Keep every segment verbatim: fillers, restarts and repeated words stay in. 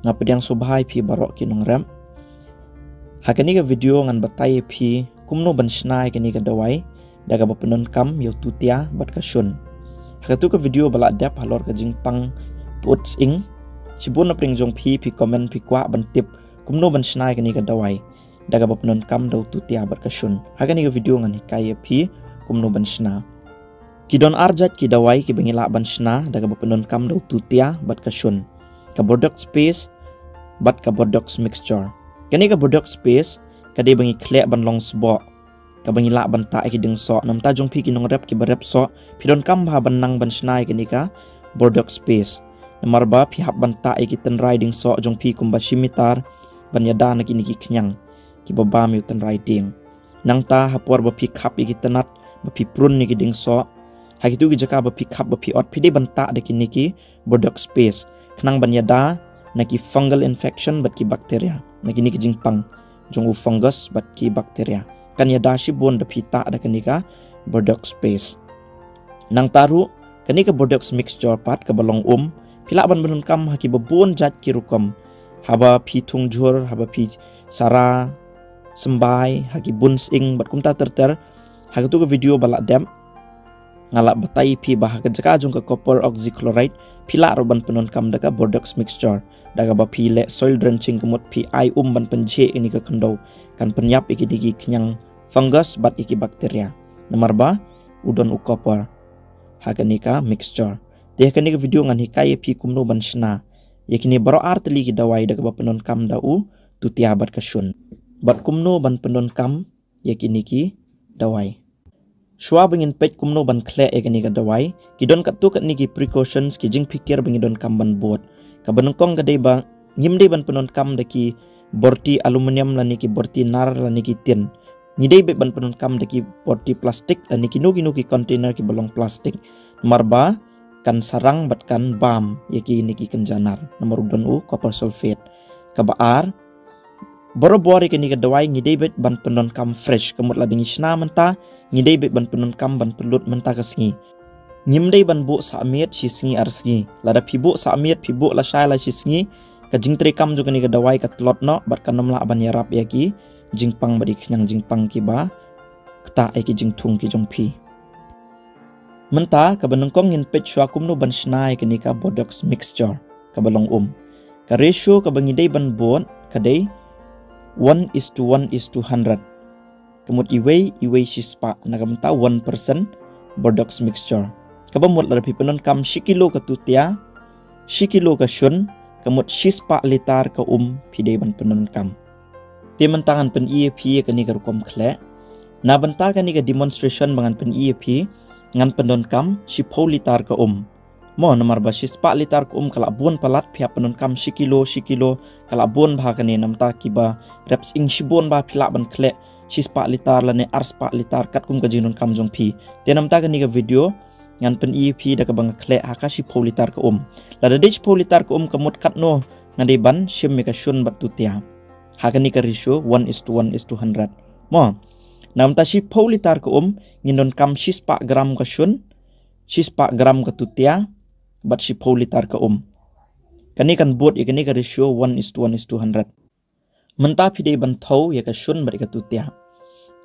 Nga pdiang sngewbha ïa phi baroh ki nongrep. Ha kane ka video ngan batai ïa phi kumno ban shna ïa kane ka dawai da kaba pyndonkam ïa u tutia bad ka shun. Ha katu ka video ba la dep halor ka jingpang put sying, shibun na pdeng jong phi, phi comment, phi kwah ban tip kumno ban shna ïa kane ka dawai da kaba pyndonkam da u tutia bad ka shun. Ha kane ka video ngan hikai ïa phi kumno ban shna. Ki don ar jait ki dawai kiba ngi lah ban shna da kaba pyndonkam da u tutia bad ka shun. Ka Bordeaux Paste bad ka Bordeaux Mixture. Kane ka Bordeaux Paste ka dei ba ngi khleh ban long sboh, kaba ngi lah ban tah ïa ki dieng soh. Namar ta jong phi ki nongrep kiba rep soh, phi donkam bha ban nang ban shna ïa kane ka Bordeaux Paste. Namar ba phi hap ban tah ïa ki tynrai dieng soh jong phi kumba shi mitar ban ïada na kine ki khñiang kiba bam ïa u tynrai dieng. Nangta ha por ba phi khap ïa ki tnat, ba phi prun ïa ki dieng soh, ha kitu ki jaka ba phi khap ba phi ot, phi dei ban tah da kine ki Bordeaux Paste khnang ban ïada na ki fungal infection bad ki bacteria, na kine ki jingpang jong u fungus bad ki bacteria. Kan ïada shibun da phi tah da kane ka Bordeaux Paste. Nangta ruh kane ka Bordeaux Mixture pat kaba long um, phi lah ban pyndonkam ha kiba bun jait ki rukom. Haba phi thung jhur, haba phi sara symbai, ha ki bun sying bad kumta ter ter. Ha katu ka video ba la dep nga la batai ïa phi ba ha ka jaka jong ka copper oxychloride phi lah ruh ban pyndonkam da ka Bordeaux Mixture da kaba phi leh soil drenching, ka mut phi ai um ban pynjhieh ïa kane ka khyndew, kan pynïap ïa kine ki khñiang fungus bad ïa ki bacteria. Namar ba u don u copper ha kane ka mixture. Te ha kane ka video ngan hikai ïa phi kumno ban shna ïa kine baroh ar tylli ki dawai da kaba pyndonkam da u tutia bad ka shun, bad kumno ban pyndonkam ïa kine ki dawai. Shuwa ba ngin peit kumno ban khleh ïa kane ka dawai, ki don katto katne ki precautions, ki jingpikir ba ngi donkam ban bud. Kaba nyngkong ka dei ba ngim dei ban pyndonkam da ki borti aluminium lane ki borti nar lane ki tin. Ngi dei beit ban pyndonkam da ki borti plastik lane kino kino ki container kiba long plastik. Namar ba kan sarang bad kan bam ïa kine ki kynja nar namar u don u copper sulfate. Kaba ar, barabor ïa kane ka dawai ngi dei beit ban pyndonkam fresh, ka mut lada ngi shna mynta ngi dei beit ban pyndonkam ban pynlut mynta ka sngi. Ngim dei ban buh sah miet shi sngi ar sngi. Lada phi buh sah miet, phi buh lashai la shi sngi, ka jingtrei kam jong kane ka dawai ka tlot noh bad kan ym lah ban ïarap ïa ki jingpang bad ki khñiang jingpang kiba ktah ïa ki jingthung ki jong phi. Mynta kaba nyngkong ngin peit shuwa kumno ban shna ïa kane ka Bordeaux mixture kaba long um. Ka ratio kaba ngi dei ban bud ka dei one is to one is to hundred. Ka mut iwei iwei shispah, na ka bynta one percent Bordeaux mixture. Kaba mut lada phi pyndonkam shi kilo ka tutia, shi kilo ka shun, ka mut shispah litar ka um phi dei ban pyndonkam. Te mynta ngan pyni ïa phi ïa kane ka rukom khleh. Na bynta kane ka demonstration ba ngan pyni ïa phi, ngan pyndonkam shiphew litar ka um. Mo, namar ba shispah litar ka um ka lah bun palat, phi hap pyndonkam shi kilo shi kilo, ka lah bun bha kane. Namar ta kiba rep sying shibun bha phi lah ban khleh shispah litar lane arspah litar katkum ka jingdonkam jong phi. Te namar ta kane ka video ngan pyni ïa phi da kaba nga khleh ha ka shiphew litar ka um. Lada dei shiphew litar ka um ka mut katno nga dei ban shim ïa ka shun bad tutia ha kane ka ratio one is to one is to hundred. Mo, namar ta shiphew litar ka um ngin donkam shispah gram ka shun, shispah gram ka tutia bad shiphew litar ka um. Kane kan bud ïa kane ka ratio one is to one is to hundred. Mynta phi dei ban thew ïa ka shun bad ïa ka tutia.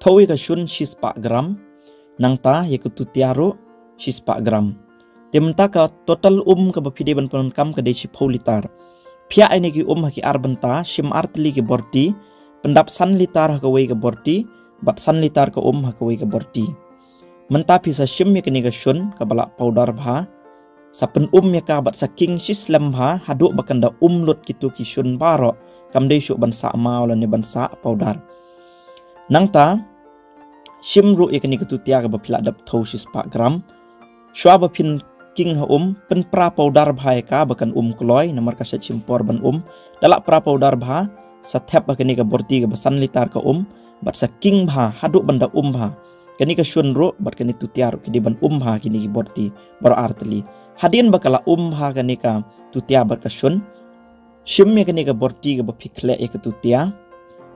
Thew ïa ka shun shispah gram, nangta ïa ka tutia ruh shispah gram. Te mynta ka total um kaba phi dei ban pyndonkam ka dei shiphew litar. Phi ïa ai ïa ki um ha ki ar bynta, shim ar tylli ki borti, pyndap san litar ha kawei ka borti bad san litar ka um ha kawei ka borti. Mynta phi sa shim ïa kane ka shun kaba lah powder bha, sa pynum ïa ka bad sa king shislem bha haduh ba kan da um lut kito ki shun baroh, kam dei shuh ban sah maw lane ban sah powder. Nangta shim ruh ïa kane ka tutia kaba phi lah dep thew shispah gram. Shuwa ba phin king ha um, pynpra powder bha ïa ka ba kan um kloi, namar ka shet shim por ban um. Da lah pra powder bha, sa thep ha kane ka borti kaba san litar ka um bad sa king bha haduh ban da um bha. Kane ka shun ruh bad kane tutia ruh ki dei ban um bha kine ki borti baroh ar tylli. Hadien ba ka la um bha kane ka tutia bad ka shun, shim ïa kane ka borti kaba phi khleh ïa ka tutia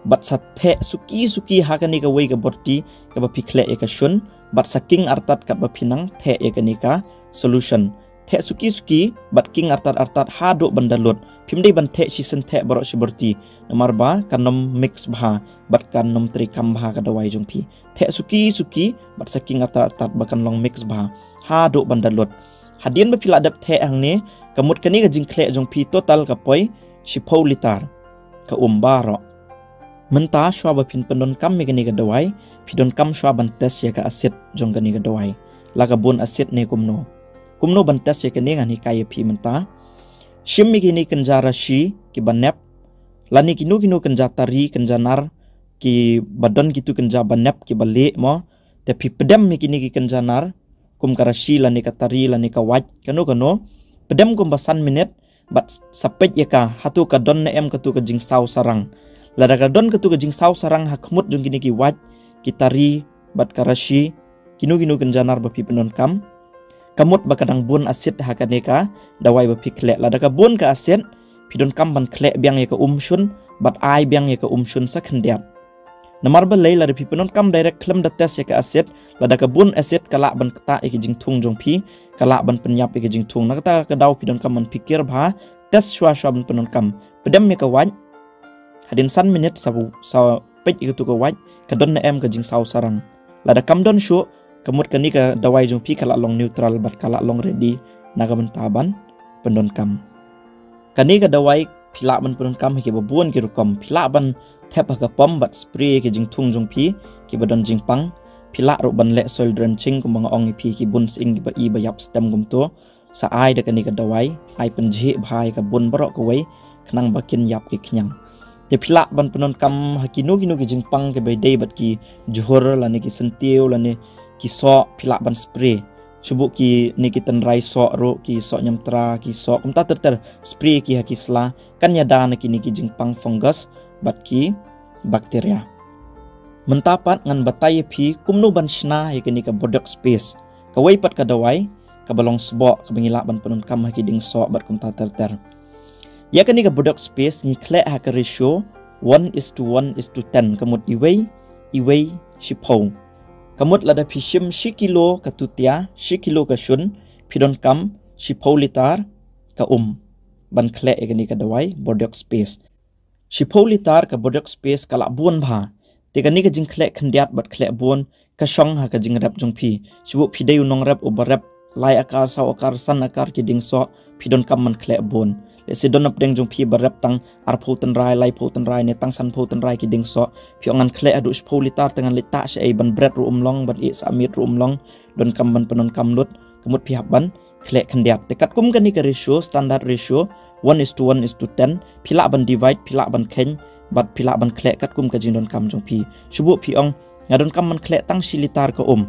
bad sa theh suki suki ha kane kawei ka borti kaba phi khleh ïa ka shun bad sa king artat katba phi nang theh ïa kane ka solution. Theh suki suki bad king artat artat haduh ban da lut. Phim dei ban theh shisien theh baroh shi bor ti. Namar ba kan ym mix bha bad kan ym treikam bha ka dawai jong phi. Theh suki suki bad sa king artat artat ba kan long mix bha haduh ban da lut. Hadien ba phi la dep theh hangne, ka mut kane ka jingkhleh jong phi total ka poi shiphew litar ka um baroh. Mynta shuwa ba phin pyndonkam ïa kane ka dawai, phi donkam shuwa ban test ïa ka acid jong kane ka dawai. La ka bun acid ne kumno? Kumno ban test ïa kane, ngan hikai ïa phi mynta. Shim ïa kine kynja rashi kiba nep, lane kino kino kynja tari, kynja nar, kiba don kito kynja ba nep kiba lieh mo. Te phi pdem ïa kine ki kynja nar, kum ka rashi lane ka tari lane ka wait, kano kano. Pdem kumba san minit, bad sa peit ïa ka, hato ka don ne em kato ka jingsaw sarang. Lada ka don kato ka jingsaw sarang ha khmut jong kine ki wait, ki tari, bad ka rashi, kino kino kynja nar ba phi pyndonkam, ka mut ba ka dang bun acid ha kane ka dawai ba phi khleh. Lada ka bun ka acid, phi donkam ban khleh biang ïa ka um shun, bad ai biang ïa ka um shun sa khyndiat. Namar balei? Lada phi pyndonkam direct khlem da test ïa ka acid, lada ka bun acid ka lah ban ktah ïa ka jingthung jong phi, ka lah ban pynïap ïa ka jingthung. Na kata ka daw phi donkam ban pyrkhat bha, test shuwa shuwa ban pyndonkam. Pdem ïa ka wait, hadien san minit sa, sa peit ïa kato ka wait, ka don ne em ka jingsaw sarang. Lada kam don shuh, ka mut kane ka dawai jong phi ka lah long neutral bad ka lah long ready na ka bynta ban pyndonkam. Kane ka dawai phi lah ban pyndonkam ha kiba bun ki rukom. Phi lah ban thep ha ka pom bad spray ïa ki jingthung jong phi kiba don jingpang. Phi lah ruh ban leh soil drenching kumba nga ong ïa phi, ki bun sying kiba i ba ïap stem kumto, sa ai da kane ka dawai, ai pynjhieh bha ïa ka bun baroh kawei, khnang ba kin ïap ki khñiang. Te phi lah ban pyndonkam ha kino kino ki jingpang kiba dei bad ki jhur lane ki syntiew lane ki soh, phi lah ban spray. Shu buh kine ki tynrai soh ruh, ki soh ñiamtra, ki soh kumta ter ter, spray ki ha ki sla, kan ïada na kine ki jingpang fungus bad ki bacteria. Mynta pat ngan batai ïa phi kumno ban shna ïa kane ka Bordeaux Paste. Kawei pat ka dawai kaba long sboh kaba ngi lah ban pyndonkam ha ki dieng soh bad kumta ter ter. Ïa kane ka Bordeaux Paste ngi khleh ha ka ratio one is to one is to ten, ka mut iwei, iwei, shiphew. Ka mut lada phi shim shi kilo ka tutia, shi kilo ka shun, phi donkam shiphew litar ka um ban khleh ïa kane ka dawai Bordeaux Paste. Shiphew litar ka Bordeaux Paste ka lah bun bha. Te kane ka jingkhleh khyndiat bad khleh bun ka shong ha ka jingrep jong phi. Shu buh phi dei u nongrep uba rep lai akar, saw akar, san akar ki dieng soh, phi donkam ban khleh bun. Lehse don napdeng jong phi ba rep tang arphew tynrai, laiphew tynrai ne tang sanphew tynrai ki dieng soh. Phi ong ngan khleh haduh shiphew litar te ngan leit tah shaei, ban bret ruh um long, ban ïeh sah miet ruh um long, donkam ban pyndonkam lut, ka mut phi hap ban khleh khyndiat. Te katkum kane ka ratio, standard ratio, one is to one is to ten, phi lah ban divide, phi lah ban kheiñ, bad phi lah ban khleh katkum ka jingdonkam jong phi. Shu buh phi ong, nga donkam ban khleh tang shi litar ka um.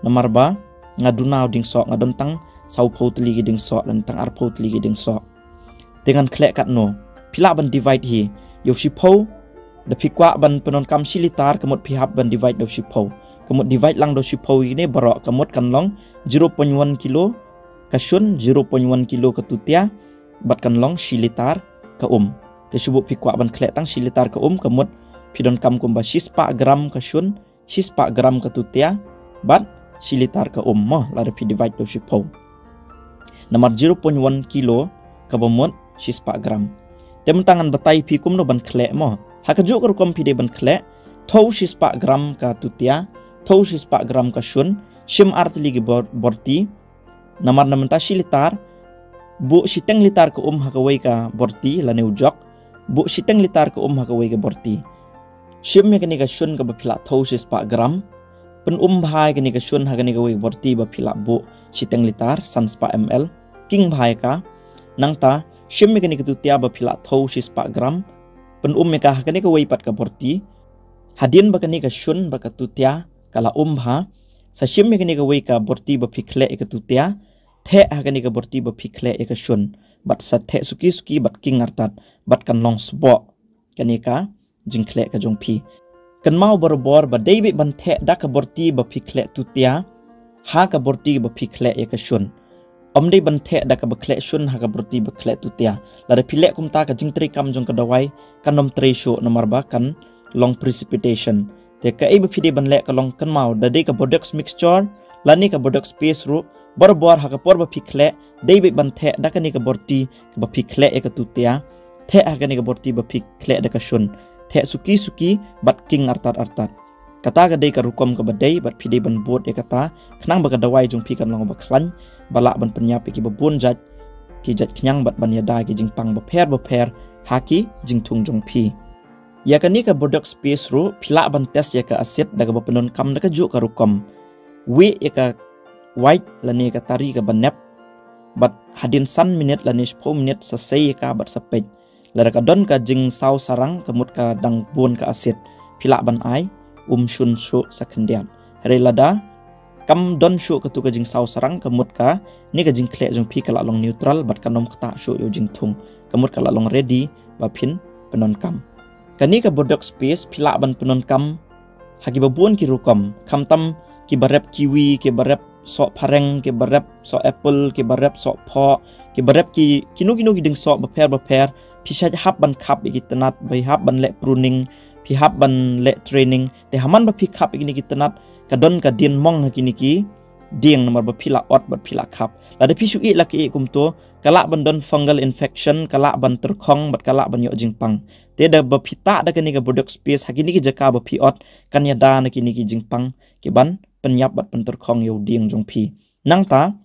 Namar ba nga duna u dieng soh, nga don tang sawphew tylli ki dieng soh, lane tang arphew tylli ki dieng soh. Te ngan khleh katno? Phi lah ban divide hi. Ïa u shiphew, da phi kwah ban pyndonkam shi litar, ka mut phi hap ban divide da u shiphew. Ka mut divide lang da u shiphew ïa kine baroh, ka mut kan long zero point one kilo ka shun, zero point one kilo ka tutia, bad kan long shi litar ka um. Te shu buh phi kwah ban khleh tang shi litar ka um, ka mut phi donkam kumba shispah gram ka shun, shispah gram ka tutia, bad shi litar ka um mo, lada phi divide da u shiphew. Namar zero point one kilo kaba mut shispah gram. Te mynta ngan batai phi kumno ban khleh mo. Ha kajuh ka rukom phi dei ban khleh, thew shispah gram ka tutia, thew shispah gram ka shun, shim ar tylli ki bor-, borti, namar na mynta shi litar, buh shiteng litar ka um ha kawei ka borti lane u jok, buh shiteng litar ka um ha kawei ka borti. Shim ïa kane ka shun kaba phi lah thew shispah gram, pynum bha ïa kane ka shun ha kane kawei ka borti ba phi lah buh shiteng litar, sanspah M L, king bha ïa ka. Nangta, shim ïa kane ka tutia ba phi lah thew shispah gram, pynum ïa ka ha kane kawei pat ka borti. Hadien ba kane ka shun bad ka tutia ka la um bha, sa shim ïa kane kawei ka borti ba phi khleh ïa ka tutia, theh ha kane ka borti ba phi khleh ïa ka shun, bad sa theh suki suki bad king artat, bad kan long sboh kane ka jingkhleh ka jong phi. Kynmaw barabor ba dei beit ban theh da ka borti ba phi khleh tutia ha ka borti ba phi khleh ïa ka shun. Ym dei ban theh da kaba khleh shun ha ka borti ba khleh tutia. Lada phi leh kumta, ka jingtreikam jong ka dawai kan ym trei shuh, namar ba kan long precipitation. Te kaei ba phi dei ban leh ka long, kynmaw, da dei ka Bordeaux mixture lane ka Bordeaux paste ruh, Barabor ha ka por ba phi khleh, dei beit ban theh da kane ka borti kaba phi khleh ïa ka tutia, theh ha kane ka borti ba phi khleh da ka shun, theh suki suki bad king artat artat. Kata ka dei ka rukom kaba dei bad phi dei ban bud ïa kata, khnang ba ka dawai jong phi kan long ba khlaiñ, ba lah ban pynïap ïa kiba bun jait ki jait khñiang bad ban ïada ki jingpang bapher bapher ha ki jingthung jong phi. Ïa kane ka Bordeaux Space ruh phi lah ban test ïa ka acid da kaba pyndonkam da kajuh ka rukom. Wieh ïa ka white lane ka tari kaba nep, bad hadien san minit lane shiphew minit sa sei ïa ka bad sa peit. Lada ka don ka jingsaw sarang ka mut ka dang bun ka acid, phi lah ban ai um shun shuh sa khyndiat. Hynrei lada kam don shuh katu ka jingsaw sarang ka mut kane ka jingkhleh jong phi ka la long neutral bad kan ym ktah shuh ïa u jingthung, ka mut ka la long ready ba phin pyndonkam. Kane ka Bordeaux Space phi lah ban pyndonkam ha kiba bun ki rukom, khamtam kiba rep kiwi, kiba rep soh phareng, kiba rep soh apple, kiba rep soh phoh, kiba rep ki kino kino ki dieng soh bapher bapher. Phi shait hap ban khap ïa ki tnat, phi hap ban leh pruning, phi hap ban leh training. Te ha man ba phi khap ïa kine ki tnat, ka don ka dien mong ha kine ki dieng namar ba phi la ot bad phi la khap. Lada phi shu ïeh la ka ïeh kumto, ka lah ban don fungal infection, ka lah ban tyrkhong bad ka lah ban ïoh jingpang. Te da ba phi tah da kane ka Bordeaux Space ha kine ki jaka ba phi ot, kan ïada na kine ki jingpang ki ban pynïap bad pyntyrkhong ïa u dieng jong phi. Nangta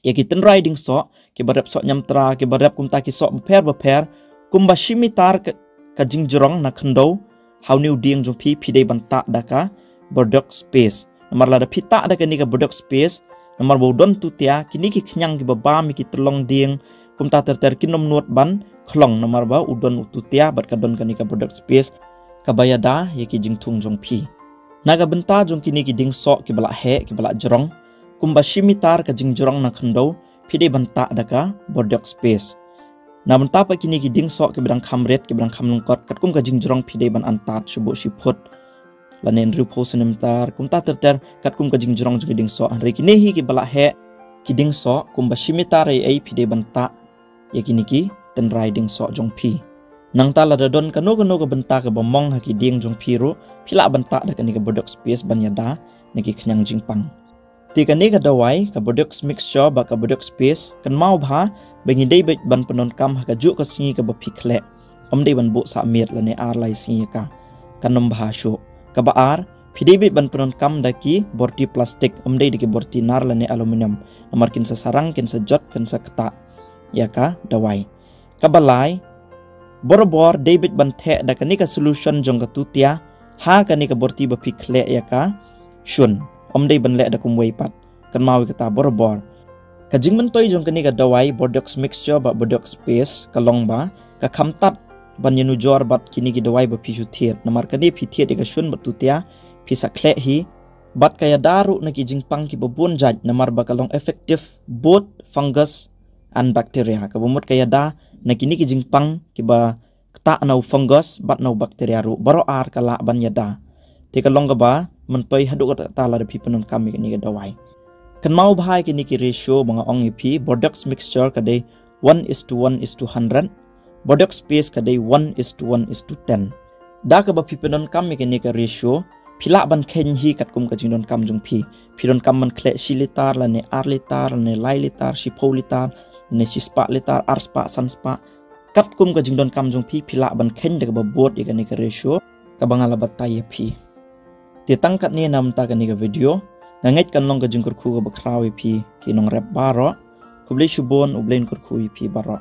ïa ki tynrai dieng soh kiba rep soh ñiamtra, kiba rep kumta ki soh bapher bapher, kumba shi mitar ka, ka jingjrong na khyndew ha une u dieng jong phi, phi dei ban tah da ka Bordeaux Space. Namar lada phi tah da kane ka Bordeaux Space, namar ba u don tutia, kine ki khñiang kiba bam ïa ki tyllong dieng kumta ter ter kin ym nud ban khlong namar ba u don u tutia bad ka don kane ka Bordeaux Space kaba ïada ïa ki jingthung jong phi. Na ka bynta jong kine ki dieng soh kiba la heh, kiba la jrong, kumba shi mitar ka jingjrong na khyndew, phi dei ban tah da ka Bordeaux Space. Na bynta pat kine ki dieng soh kiba dang kham rit, kiba dang kham lyngkot, katkum ka jingjrong phi dei ban antad shu buh shi phut lane hynriewphew centimeter kumta ter ter, katkum ka jingjrong jong ki dieng soh. Hynrei kine hi kiba la heh ki dieng soh, kumba shi mitar ei ei, phi dei ban tah ïa kine ki tynrai dieng soh jong phi. Nangta lada don kano kano ka bynta kaba mong ha ki dieng jong phi ruh, phi lah ban tah da kane ka Bordeaux Space ban ïada na ki khñiang jingpang. Te kane ka dawai, ka Bordeaux Mixture bad ka Bordeaux Space, kynmaw bha ba ngi dei beit ban pyndonkam ha kajuh ka sngi kaba phi khleh. Ym dei ban buh sah miet lane ar lai sngi ïa ka, kan ym bha shuh. Kaba ar, phi dei beit ban pyndonkam da ki borti plastik, ym dei da ki borti nar lane aluminium, namar kin sa sarang, kin sa jot, kin sa ktah ïa ka dawai. Kaba lai, barabor dei beit ban theh da kane ka solution jong ka tutia ha kane ka borti ba phi khleh ïa ka shun. Ym dei ban leh da kumwei pat, kynmaw ïa kata barabor. Ka jingmyntoi jong kane ka dawai Bordeaux Mixture bad Bordeaux Space ka long ba ka kham tad ban ïanujor bad kine ki dawai ba phi shu thied, namar kane phi thied ïa ka shun bad tutia, phi sa khleh hi. Bad ka ïada ruh na ki jingpang kiba bun jait namar ba ka long effective both fungus and bacteria. Kaba mut ka ïada na kine ki jingpang kiba ktah na u fungus bad na u bacteria ruh, baroh ar ka lah ban ïada. Te ka long kaba myntoi haduh katta katta lada phi pyndonkam ïa kane ka dawai. Kynmaw bha ïa kine ki ratio ba nga ong ïa phi, Bordeaux Mixture ka dei one is to one is to hundred, Bordeaux Space ka dei one is to one is to ten. Da kaba phi pyndonkam ïa kane ka ratio, phi lah ban kheiñ hi katkum ka jingdonkam jong phi. Phi donkam ban khleh shi litar lane ar litar lane lai litar, shiphew litar lane shispah litar, arspah, sanspah, katkum ka jingdonkam jong phi, phi lah ban kheiñ da kaba bud ïa kane ka ratio kaba nga la batai ïa phi. Te tang katne na bynta kane ka video, nga ngeit kan long ka jingkyrkhu kaba khraw ïa phi ki nongrep baroh. Khublei shibun, U Blei un kyrkhu ïa phi baroh.